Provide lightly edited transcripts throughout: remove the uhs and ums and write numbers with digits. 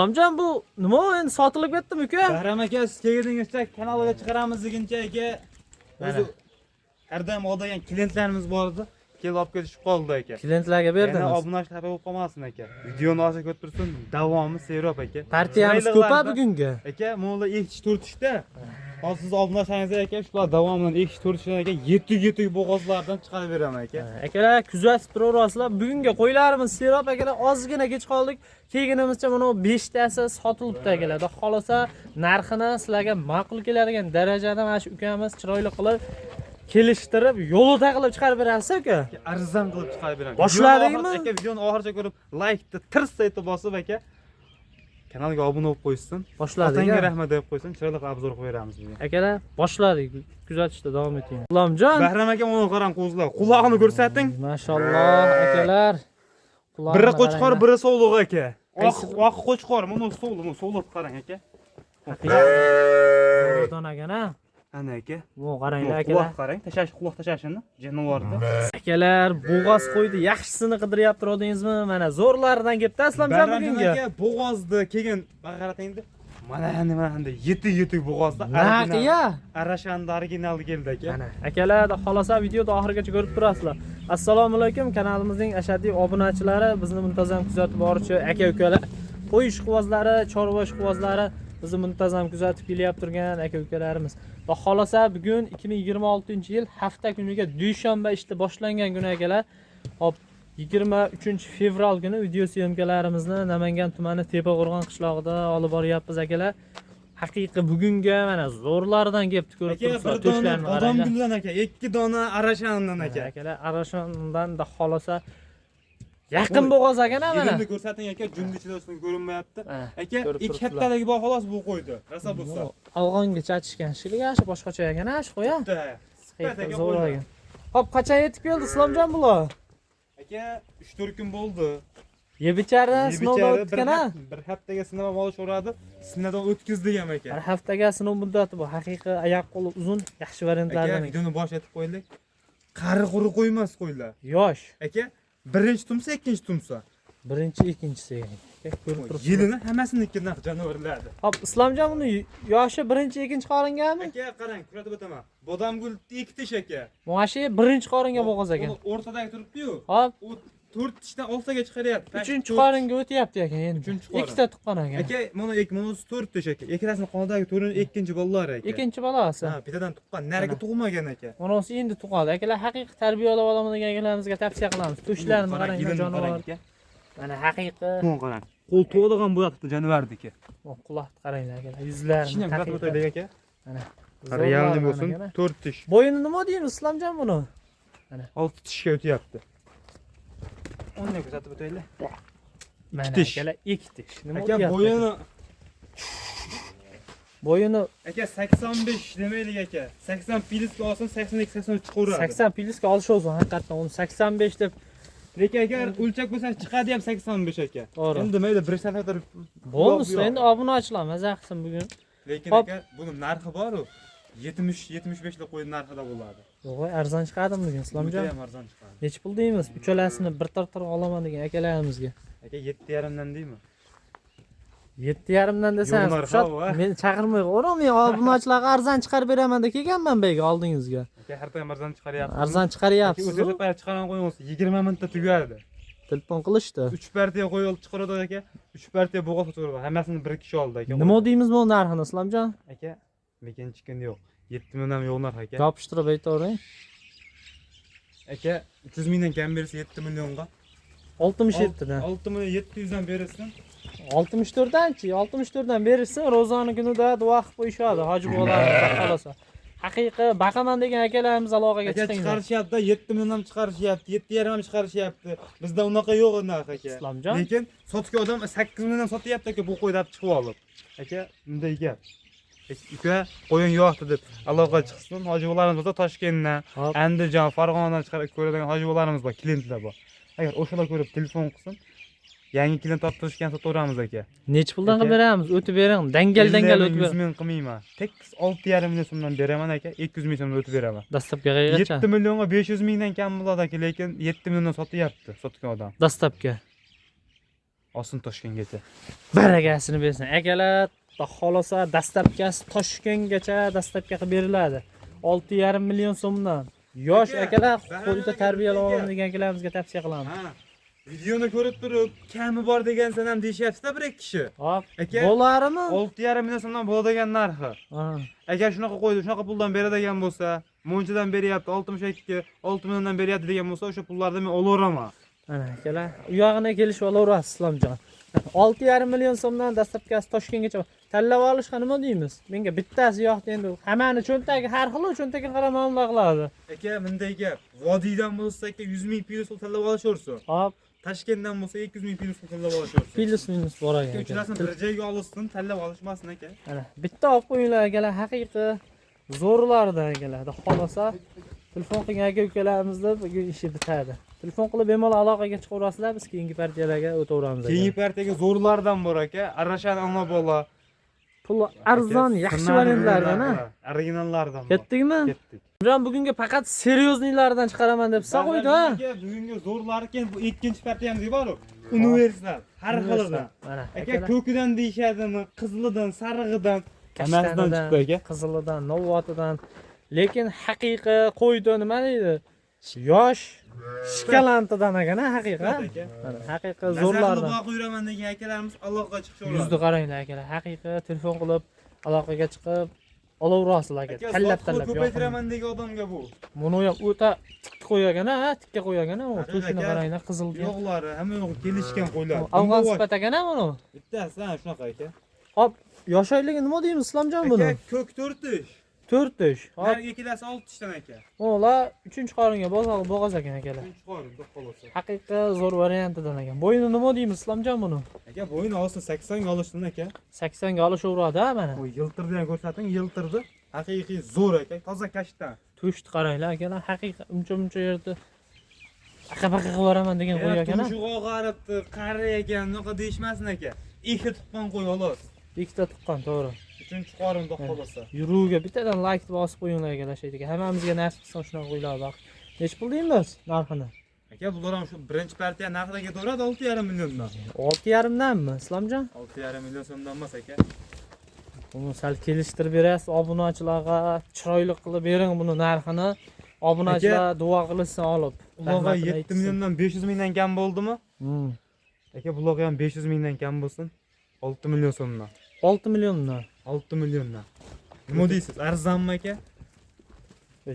Islomjon, bu nima u, endi sotilib ketdimi, uka? Bahrom aka, siz kelguningizcha kanalga chiqaramiz deguncha, aka, o'zi har doim oladigan klientlarimiz bor edi. Kelib olib ketishib qoldi, aka. Klientlarga Yana berdingiz. Obunachilar xafa bo'lib qolmasin, aka. Videoni oxiriga ko'rib tursin, davomi serob, aka. Partiyamiz Chiroyli ko'p bugungi. Aka, mo'la ekish to'rtishda. Hozir siz obunachilaringizga, aka, shular davomidan ekish to'rtishdan, aka, yetuk yetuk bo'g'ozlardan chiqarib beraman, aka. Akalar, kuzatib turaverasizlar. Bugungi qo'ylarimiz serob, akalar, ozgina kech qoldik. Kelgunimizcha mana bu 5 tasi sotilibdi, akalar. Xudo xolasa, narxini sizlarga ma'qul keladigan darajada mana shu ukamiz chiroyli qilib kelishtirib, yo'lida qilib chiqarib berasiz, aka. Aka, arzon qilib chiqarib beraman. Boshladingmi? Aka, videoni oxirigacha ko'rib, laykni tirs etib bosib, aka, kanalga obuna bo'lib qo'ysin. Boshladik. Otangga A? rahmat deb qo'ysin, chiroyli qilib обзор qilib beramiz bugun. Akalar, boshladik. Kuzatishda davom eting. Islomjon. Bahrom aka, uni qarang, qo'zlar. Qulog'ini ko'rsating. Mashalloh, akalar. Qulog'ini Biri qo'chqor, qaranglar. Biri sovliq, aka. Oq Qaysi- oq qo'chqor, mana sovliq, mana sovliq qarang, aka. Zo'rdan ekan, a? Ana, aka. Bu qaranglar, Quloq akalar. qarang, tashash, quloq tashashini jonivorni. Akalar, bo'g'oz qo'ydi, yaxshisini qidiryapti, turadingizmi? Mana zo'rlaridan kelibdi, Islomjon, Bahramjon bugungi. aka, bo'g'ozni keyin baqaratingda mana endi, mana endi yetuk yetuk bo'g'ozda Naqiya. Arashanda originali keldi, aka. Mana akalar, xohlasa videoni oxirigacha ko'rib turasizlar. Assalomu alaykum, kanalimizning ashaddiy obunachilari, bizni muntazam kuzatib boruvchi aka ukalar, qo'y ishqibozlari, chorva ishqibozlari, bizni muntazam kuzatib kelyapti turgan aka ukalarimiz. Va xohlasa bugun 2026-yil hafta kuniga dushanba ishda boshlangan kun, akalar. Hop, 23 fevral kuni video съёмка larimizni Namangan tumani Tepaqo'rg'on qishlog'ida olib boryapmiz, akalar. Haqiqiy bugunga mana zo'rlaridan kelibdi, ko'rib Aka, turibsizlar, bir dona to'shlarini qaranglar. Bodomguldan, aka, ikki dona Arashandan, aka. Akalar, Arashondan da xolasa yaqin bo'g'oz ekan, a, mana. Yerini ko'rsating, aka, jumni ichida o'sini ko'rinmayapti. Mana, Aka, ko'rib ikki turibsizlar. haftaligi bor xolos bu qo'ydi. Rosa bo'lsa. Afg'onga chachishgan shekilli, shu boshqacha ekan, a, shu qo'ya. Bitta. Sifat, aka, Zo'r qo'ydi. ekan. Hop, qachon yetib keldi, Islomjon, bular? Aka, 3-4 kun bo'ldi. Yeb ichardan Yeb sinovdan ichari o'tgan, a? Bir haftaga sinab olishaveradi. Sinovdan o'tkazdik ham, aka. Bir haftaga sinov muddati bu. Haqiqiy oyoq qo'li uzun, yaxshi Aka, variantlardan ekan. videoni bosh etib qo'ydik. Qari quri qo'ymas qo'ylar. Yosh. Aka, birinchi tumsa, ikkinchi tumsa. Birinchi, ikkinchisi ekan. Aka, ko'rib turibsizlar. Yilini hammasiniki naq jonivorlardi. Hop, Islomjon, buni yoshi birinchi, ikkinchi qoringami? Aka, qarang, ko'rsatib o'taman. Bodomgul ikki tish, aka. Mana shu birinchi qoringa bo'g'oz ekan. Uni o'rtadagi turibdi-yu. Hop, U to'rt tishdan oltiga chiqaryapti. uchinchi To'rt- qoringa o'tyapti ekan endi. Uchinchi qorin. Ikkita tuqqan ekan. Aka, mana ikki, mana to'rt tish, aka. Ikkalasini qonidagi to'rini ikkinchi bolalari, aka. Ikkinchi bolasi. Ha, bittadan tuqqan, narigi Mana. tug'magan, aka. Bunisi endi tug'adi. Akalar, haqiqiy tarbiyalab olaman degan akalarimizga tavsiya qilamiz. To'shlarini qarang, yilini jonivor. qarang, aka. Mana haqiqiy Buni qarang. Qo'l tug'adigan bo'lyapti jonivorniki. Quloqni qaranglar, akalar, yuzlarini. Tishini ham ko'rsatib haqiqiy. o'taylik, aka. Mana. Realniy Zo'rlari bo'lsin, mana, akalar. to'rt tish. Bo'yini nima deymiz, Islomjon, buni? Olti tishga o'tyapti. Uni ko'rsatib o'taylik. Mana, tish. akalar, ikki tish. Nima Aka, o'tyapti? bo'yini Bo'yini aka 85 demaylik, aka. 80 plyusga olsin, 82 83 chiqaveradi. 80 plyusga olish o'zi haqiqatdan uni 85 deb Lekin agar o'lchab qo'ysak chiqadi ham 85, aka. To'g'ri. Endi mayli 1 santimetr Bonus yo'q. endi obunachilar maza qilsin bugun. Lekin Hop. aka, buni narxi bor-u. 70 75 lik qo'y narxida bo'ladi. Yo'q, arzon chiqadimi bugun, Islomjon? Juda ham arzon chiqadi. Nechi pul deymiz? Uchalasini bir tortirib olaman degan akalarimizga. Aka, 7.5 dan deymi? 7.5 dan desangiz, Yo'q, narxi Kushat, bor. meni chaqirmay qo'ying, men obunachilarga arzon chiqarib beraman deb kelganman bu yerga oldingizga. Aka, har doim arzon chiqaryapsiz. Arzon chiqaryapsiz. Aka, o'zingiz payt chiqargan qo'yingiz 20 mingta tugadi. Telefon qilishdi. 3 partiya qo'y olib chiqaradi, aka. 3 partiya bo'g'oz chiqaradi. Hammasini bir kishi oldi, aka. Nima deymiz bu narxini, Islomjon? Aka, lekin chikin yo'q. 7 million ham yo'q narx, aka. Yopishtirib aytavering. Aka, 300 mingdan kam bersa 7 millionga. 67 dan. 6 million 700 dan berilsin. 64 danchi, 64 dan berilsin, ro'zani kunida duo qilib qo'yishadi hoji bobolarimiz, xolasa. Haqiqiy baqaman degan akalarimiz aloqaga Aka, chiqinglar. chiqarishyapti, 7 million ham chiqarishyapti, 7.5 ham chiqarishyapti. Bizda unaqa yo'q narx, aka. Islomjon? Lekin sotgan odam 8 million ham sotyapti, aka, bu qo'yni olib chiqib olib. Aka, bunday gap. Uka, qo'yin yo'qdi deb aloqa chiqsin. Hoji bobolarimiz bo'lsa Toshkentdan, Hop. Andijon, Farg'onadan chiqarib ko'radigan hoji bobolarimiz bor, klientlar bor. Agar o'shalar ko'rib telefon qilsin, yangi klient topib turishgan sotaveramiz, aka. Nechi puldan qilib Aka. beramiz? O'tib bering. Dangal dangal o'tib 100 bering. ming qilmayman. Tekis 6.5 million so'mdan beraman, aka, 200 ming so'mdan o'tib beraman. Dastlabki qayergacha? 7 millionga 500 mingdan kam bo'ladi, aka, lekin 7 milliondan sotyapti sotgan odam. Dastlabki. Olsin Toshkentgacha. Barakasini bersin. Akalar, xudo xolasa dastlabkasi Toshkentgacha dastlabki qilib beriladi. 6,5 million so'mdan. Yosh akalar qo'yda tarbiyalab olaman degan akalarimizga tavsiya qilamiz. Ha. Videoni ko'rib turib, kami bor degansan ham deyishyapti-da bir ikki kishi. Hop, Aka, bo'larimi? 6,5 million so'mdan bo'ladigan narxi. Ha. Agar shunaqa qo'ydi, shunaqa puldan beradigan bo'lsa, munchadan beryapti, 62, 6 milliondan beryapti degan bo'lsa, o'sha pullarni men olaveraman. Mana akalar, u yog'ini kelishib olaverasiz Islomjon. 6,5 million so'mdan dastlabkasi Toshkentgacha tanlab olishga nima deymiz? Menga bittasi yoqdi endi. Hammani cho'ntagi har xil, cho'ntagiga qarab muomala qiladi. Aka, bunday gap. Vodiydan bo'lsa aka 100 ming plyus pul tanlab olishaversin. Hop, Toshkentdan bo'lsa 200 ming plyus pul tanlab olishaversin. Plyus minus bor ekan. Uchalasini bir joyga olishsin, tanlab olishmasin aka. Mana bitta olib qo'yinglar akalar, haqiqiy zo'rlardan akalar. Xudo xolasa telefon qilgan aka ukalarimizni bugun ishi bitadi. Telefon qilib bemalol aloqaga chiqaverasizlar, biz keyingi partiyalarga o'taveramiz. Keyingi partiyaga zo'rlardan bor aka. Arrashan ona bola. Pul arzon, yaxshi variantlardan ha. Originallardan. Ketdikmi? Ketdik. Biram bugunga faqat seryozniylardan chiqaraman deb siz qo'ydi ha. Bugungi zo'rlar ekan, bu ikkinchi partiyamiz bor-ku. Universal, har xilidan. Mana Aka ko'kidan deyishadimi, qizilidan, sarig'idan, hammasidan chiqdi aka. Qizilidan, novvotidan. Lekin haqiqiy qo'ydi nima deydi? Yosh shkalantidan ekan ha, haqiqiy. Mana haqiqiy zo'rlardan. Zo'rlardan qo'yraman degan akalarimiz aloqaga chiqishaveradi. Yuzni qaranglar akalar, haqiqiy telefon qilib aloqaga chiqib olaverasizlar aka. Tanlab tanlab ko'paytiraman degan odamga bu. Buni ham o'ta tikka qo'yagan ha, tikka qo'yagan ha, to'shini qaranglar, qizilga. Yo'qlari, hamma yo'g'i kelishgan qo'ylar. Afg'on sifat ekan ha buni. Bittasi ha shunaqa aka. Hop, yosh oyligi nima deymiz Islomjon buni? Aka ko'k 4 tish. 4 tish. Hop. Narigi ikkalasi 6 tishdan aka. Ular 3-qoringa bo'g'oz ekan akalar. 3-qorin, xudo xolasa. Haqiqiy zo'r variantidan ekan. Bo'yini nima deymiz Islomjon buni? Aka bo'yini olsin 80 ga olishsin aka. 80 ga olishaveradi ha mana. Bu yiltirdi ham ko'rsating, yiltirdi. Haqiqiy zo'r aka, toza kashtan. To'shni qaranglar akalar, haqiqiy uncha-muncha yerda aqa-baqa qilib yuboraman degan qo'y ekan. Tumshug'i og'aribdi, qari ekan, unaqa deyishmasin aka. Ikkita tuqqan qo'y xolos. Ikkita tuqqan, to'g'ri. 3-qorin xudo xolasa. Yurugiga bittadan like bosib qo'yinglar akalar, shu yerga. Hammamizga nasib qilsin shunaqa qo'ylar baq. Necha pul deymiz narxini? Aka bular ham shu birinchi partiya narxida ketaveradi 6,5 milliondan. 6,5 danmi Islomjon? 6,5 million so'mdan emas aka. Buni sal kelishtirib berasiz obunachilarga, chiroyli qilib bering buni narxini. Obunachilar duo qilsin olib. Ularga 7 milliondan 500 mingdan kam bo'ldimi? Aka bularga ham 500 mingdan kam bo'lsin. 6 million so'mdan. 6 milliondan. 6 milliondan. Nima deysiz? Arzonmi aka?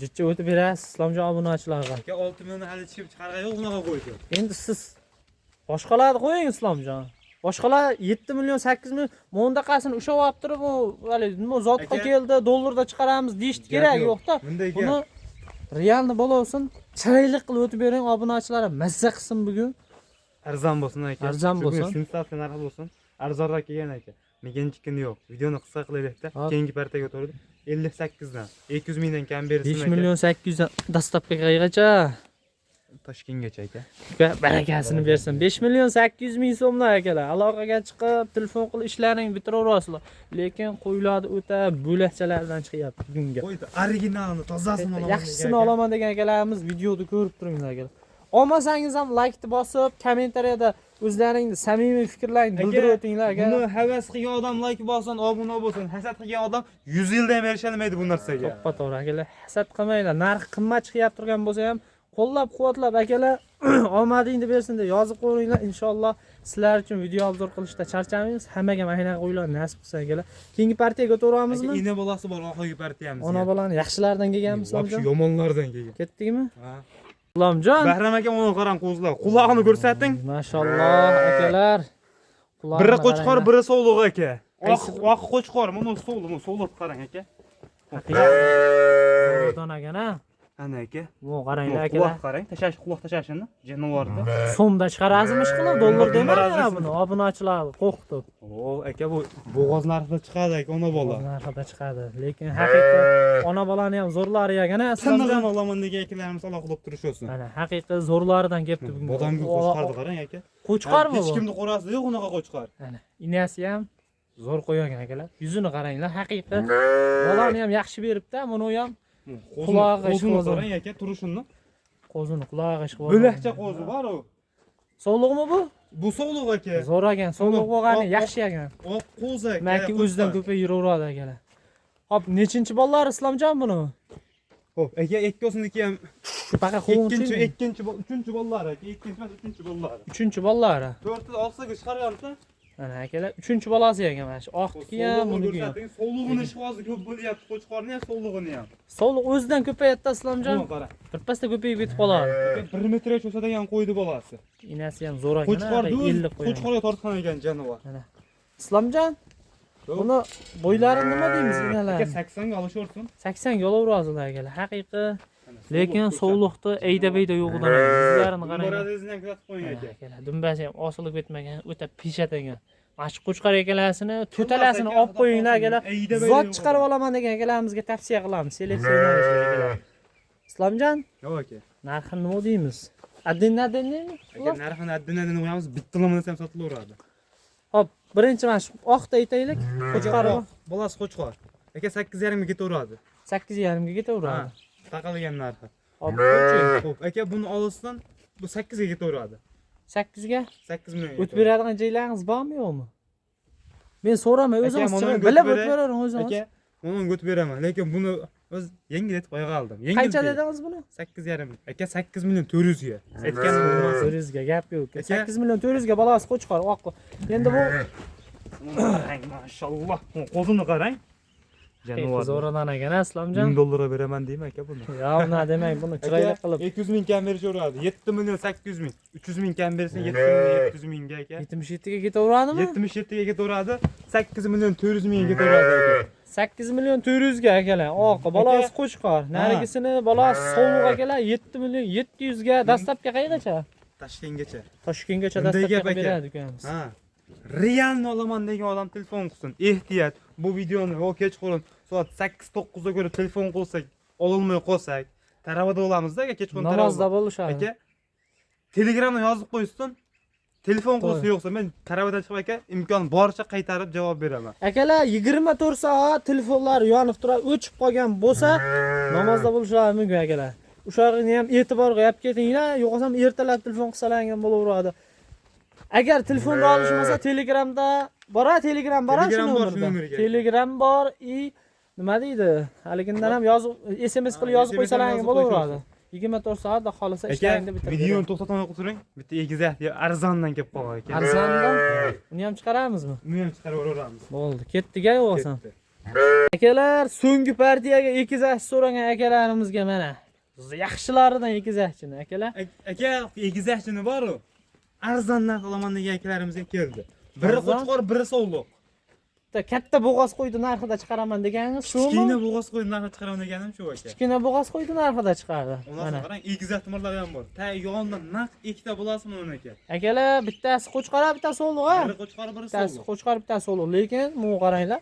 Jichcha o'tib berasiz Islomjon obunachilarga. Aka 6 millionni hali chiqib chiqargan yo'q bunaqa qo'ydi. Endi siz boshqalarni qo'ying Islomjon. Boshqalar 7 million, 8 million mondaqasini ushlab olib turib, u hali nima zotqa keldi, dollarda chiqaramiz deyishdi kerak yo'q-da. Buni realni bo'laversin, chiroyli qilib o'tib bering obunachilarga, mazza qilsin bugun. Arzon bo'lsin aka. Arzon bo'lsin. Sensatsiya narxi bo'lsin. Arzonroq kelgan aka. Meganchikini yo'q. Videoni qisqa qilaylik-da. Keyingi partiyaga o'tadi. 58 dan 200 mingdan kam bersin aka. 5 million 800 dan dastlabki qaygacha? Toshkentgacha aka. Barakasini bersin. 5 million 800 ming so'mdan akalar. Aloqaga chiqib, telefon qilib ishlaring bitiraverasizlar. Lekin qo'ylarni o'ta bo'lakchalardan chiqyapti bugunga. Qo'ydi, originalini, tozasini olaman. Yaxshisini olaman degan akalarimiz videoni ko'rib turinglar akalar. Olmasangiz ham like-ni bosib, kommentariyada o'zlaringni samimiy fikrlaringni bildirib o'tinglar aka. Buni havas qilgan odam like bossin, obuna bo'lsin. Hasad qilgan odam 100 yilda ham erisha olmaydi bu narsaga. To'ppa-to'g'ri akalar. Hasad qilmanglar. Narx qimmat chiqyapti turgan bo'lsa ham qo'llab quvvatlab akalar omadingni bersin deb yozib qo'yinglar. Inshaalloh sizlar uchun video obzor qilishda charchamaymiz. Hammaga mayna qo'ylar nasib qilsa akalar. Keyingi partiyaga o'taveramizmi? Aka ina bolasi bor oxirgi partiyamiz. Ona bolani yaxshilardan kelganmiz Islomjon. Yomonlardan kelgan. Ketdikmi? Ha. Islomjon. Bahram aka uni qarang qo'zlar. Qulog'ini ko'rsating. Mashalloh akalar. Biri qo'chqor, biri sovliq aka. Oq qo'chqor, mana sovliq, mana sovliq qarang aka. Zo'rdan ekan ha. Ana aka. Bu qaranglar akalar. Quloq qarang, tashash, quloq tashashini jonivorda. So'mda chiqarasizmi qilib, dollar demanglar buni, obunachilar qo'rqitib. O, aka bu bo'g'oz narxida chiqadi aka, ona bola. Narxida chiqadi. Lekin haqiqiy ona bolani ham zo'rlari ekan ha. Tinig'ini olaman degan akalarimiz aloqa qilib turishasin. Mana haqiqiy zo'rlaridan kelibdi bugun. Bodamga qo'chqorni qarang aka. Qo'chqormi bu? Hech kimni qo'rasida yo'q unaqa qo'chqor. Mana inasi ham zo'r qo'ygan akalar. Yuzini qaranglar, haqiqiy bolani ham yaxshi beribdi, buni ham qulog'i qo'zini qarang aka, turishini. Qo'zini qulog'i ishqib. Bo'lakcha qo'zi bor u. Sovliqmi bu? Bu sog'liq aka. Zo'r ekan, sog'liq bo'lgani yaxshi ekan. Oq qo'zi aka. Demakki o'zidan ko'payib yuraveradi akalar. Hop, nechinchi bolalar Islomjon buni? Xo'p, aka ikkosiniki ham Shu paqa ikkinchi, qo'ng'chi. Ikkinchi, uchinchi bolalar aka, ikkinchi emas, uchinchi bolalar. Uchinchi bolalari. To'rtta olsaga chiqaryapti. Mana akalar, uchinchi bolasi ekan mana shu. Oqniki ham, buniki ham. Sog'lig'ini ishvozi ko'p bo'lyapti, qo'chqorni ham, sog'lig'ini ham. Sog'liq o'zidan ko'payapti Islomjon. Buni qara. Birpasda ko'payib ketib qoladi. Aka 1 metrgacha o'sadigan qo'ydi bolasi. Inasi ham zo'r ekan. Qo'chqorni o'zi 50 qo'yan. Qo'chqorga tortgan ekan jonivor. Mana. Islomjon, Yo'q. buni bo'ylarini nima deymiz Aka inalarni? 80 ga olishaversin. 80 ga olaverasizlar akalar. Haqiqiy, lekin sovliqni ayda-bayda yo'g'idan yuzlarini qarang. Dumbaradizni ham kuzatib qo'ying aka. Akalar, dumbasi ham osilib ketmagan, o'ta pishat ekan. Mana shu qo'chqor akalasini, to'talasini olib qo'yinglar akalar. Zot chiqarib olaman degan akalarimizga tavsiya qilamiz. Seleksiya akalar. Islomjon, Yo'q aka. narxini nima deymiz? Addin addinmi? Aka narxini addin-addin qo'yamiz, bitta lomini ham sotilaveradi. Hop, birinchi mana shu oqda aytaylik. Qo'chqor Bolasi qo'chqor. Aka 8.5 ga ketaveradi. 8.5 ga ketaveradi. Taqalgan narxi. Hop, Xo'p, aka buni olsin, bu 8 ga ketaveradi. 8 ga 8 million. o'tib beradigan joylaringiz bormi yo'qmi? Men so'ramay o'zingiz Aka, chiqing, mana bilib o'tib o'tib beravering o'zingiz. Aka, buni o'tib beraman, lekin buni o'z yengil etib qo'ya qoldim. Yengil. Qancha dedingiz buni? 8.5. Aka 8 million 400 ga. Aytganim bo'lmasin. 400 ga gap yo'q. Aka. 8 million 400 ga bolasi qo'chqor oq. Endi bu Qarang, mashalloh. Qo'zini qarang. Jonivor. zo'radan ekan Islomjon. 1000 dollarga beraman deymi aka buni? Yo, uni demang, buni chiroyli qilib 200 ming kam berishaveradi. 7 million 800 ming. 300 ming kam bersin 7 million 700 mingga aka. 77 ga ketaveradimi? 77 ga ketaveradi. 8 million 400 mingga ketaveradi aka. 8 million 400 ga akalar. Oq bolasi qo'chqor. Narigisini bolasi sovliq akalar 7 million 700 ga dastlabki qayergacha? Toshkentgacha. Toshkentgacha Bunday dastlabki gap qilib aka. beradi ukamiz. Ha. Realni olaman degan odam telefon qilsin. Ehtiyot, bu videoni yo kechqurun soat 8-9 da ko'rib telefon qilsak, ololmay qolsak, taravada bo'lamizda aka, kechqurun Namozda taravada. bo'lishadi. Aka, Telegramdan yozib qo'ysin. Telefon qilsa To'g'ri. yo'qsa men taravadan chiqib aka, imkon boricha qaytarib javob beraman. Akalar 24 soat telefonlar yonib turadi, o'chib qolgan bo'lsa, namozda bo'lishlari mumkin akalar. O'shalarni ham e'tiborga olib ketinglar, yo'qosam ertalab telefon qilsalar ham bo'laveradi. Agar telefonni olishmasa Telegramda bor, Telegram bor shu Telegram bor shu nomerda. nomerga. Telegram bor i nima deydi? Haligindan ham yozib SMS qilib Ha, yozib SMS ham qo'ysalar ham yozib bo'laveradi. 24 soat xohlasa Aka, ishlaringni bitirib. videoni to'xtatmay turing. Bitta egizak arzondan kelib qolgan aka. Arzondan uni ham chiqaramizmi? Uni ham chiqarib yuboramiz. Bo'ldi, ketdik-a yo'qsam. Ketdi. Akalar, so'nggi partiyaga egizakchi so'ragan akalarimizga mana yaxshilaridan egizakchini akalar. Aka, egizakchini bor-u. Arzon narx olaman degan akalarimizga keldi. Biri Arzon? qo'chqor, biri sovliq. Bitta katta bo'g'oz qo'ydi narxida chiqaraman deganingiz shumi? Kichkina bo'g'oz qo'ydi narxida chiqaraman deganim shu aka. Kichkina bo'g'oz qo'ydi narxida chiqardi. Ondan Mana. qarang, egizak tumarlari ham bor. Ta yonida naq ikkita bo'lasimi uni aka? Akalar, bittasi qo'chqor, bittasi so'liq, ha? Biri qo'chqor, biri Bittasi sovliq. qo'chqor, bittasi so'liq, lekin bu qaranglar,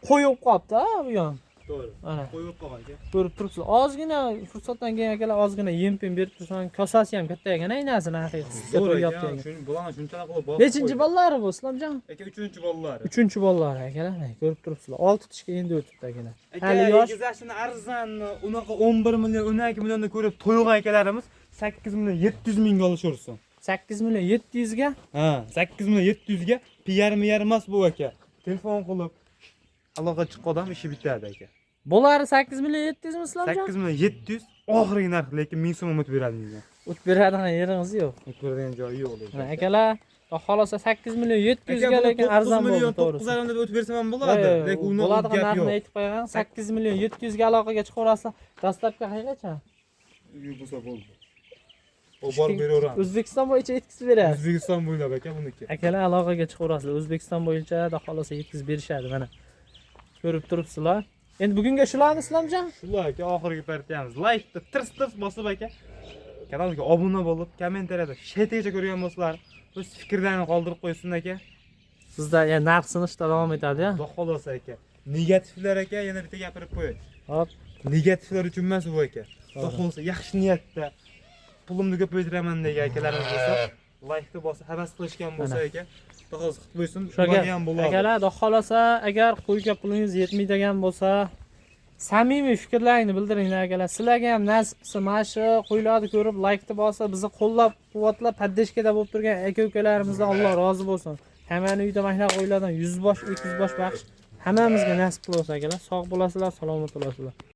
qo'yib qolibdi, ha, bu yon. To'g'ri. Mana Qo'yib qolgan aka. ko'rib turibsizlar. Ozgina fursatdan keyin akalar ozgina yem-pem berib tursan, kosasi ham katta ekan, aynasini haqiqatda Zo'r to'yapti aka, ekan. shuni bularni shunchalar qilib boqib. Nechinchi bolalari bu Islomjon? Aka, 3-bolalari. Uchinchi bolalari akalar, mana ko'rib turibsizlar. 6 tishga endi o'tibdi akalar. Aka, Hali yosh. egizakchini arzonni unaqa 11 million, 12 millionni ko'rib to'yg'an akalarimiz 8 million 700 mingga olishaversin. 8 million 700 ga Ha, 8 million 700 ga PR miyar emas bu aka. Telefon qilib aloqa chiqqan odam ishi bitadi aka. Bo'lari 8 million 700 mi Islomjon? 8 million 700 oxirgi narx, lekin 1000 so'm o'tib beradi menga. O'tib beradigan yeringiz yo'q. O'tib beradigan joyi yo'q lekin. Mana akalar, xudo xohlasa 8 million 700 ga lekin arzon bo'ldi to'g'risi. 9.5 deb o'tib bersam ham bo'ladi, lekin uni bo'ladigan gap narxini yo'q. aytib qo'yaman. 8 million 700 ga aloqaga chiqaverasizlar. Dastlabki qayergacha? Yo'q bo'lsa bo'ldi. O borib beraveramiz. O'zbekiston bo'yicha yetkazib beradi. O'zbekiston bo'ylab aka buniki. Akalar aloqaga chiqaverasizlar. O'zbekiston bo'yicha xudo xohlasa yetkazib berishadi mana. Ko'rib turibsizlar. Endi bugunga shularmi Islomjon? Shular aka, oxirgi partiyamiz. Like-ni tirs-tirs bosib aka. Kanalga obuna bo'lib, kommentariyada shetgacha ko'rgan bo'lsalar, o'z fikrlarini qoldirib qo'ysin aka. Sizda ya narx sinishda davom etadi ya. Xudo xohlasa aka. Negativlar aka, yana bitta gapirib qo'yay. Hop. Negativlar uchun emas bu aka. Xudo To'g'ri. xohlasa yaxshi niyatda pulimni ko'paytiraman degan akalarimiz bo'lsa, like-ni bosib havas qilishgan bo'lsa Mana. aka, xudo xohlasa qilib qo'ysin, Shu aka, ularga ham bo'ladi. akalar, xudo xohlasa agar qo'yga pulingiz yetmaydigan bo'lsa, Samimiy fikrlaringni bildiringlar akalar. Sizlarga ham nasib qilsa, mana shu qo'ylarni ko'rib laykni bosib, bizni qo'llab-quvvatlab, поддержка da bo'lib turgan aka ukalarimizdan Alloh rozi bo'lsin. Hammani uyda mana shunaqa qo'ylardan 100 bosh, 200 bosh baqish hammamizga nasib qilsin akalar. Sog' bo'lasizlar, salomat bo'lasizlar.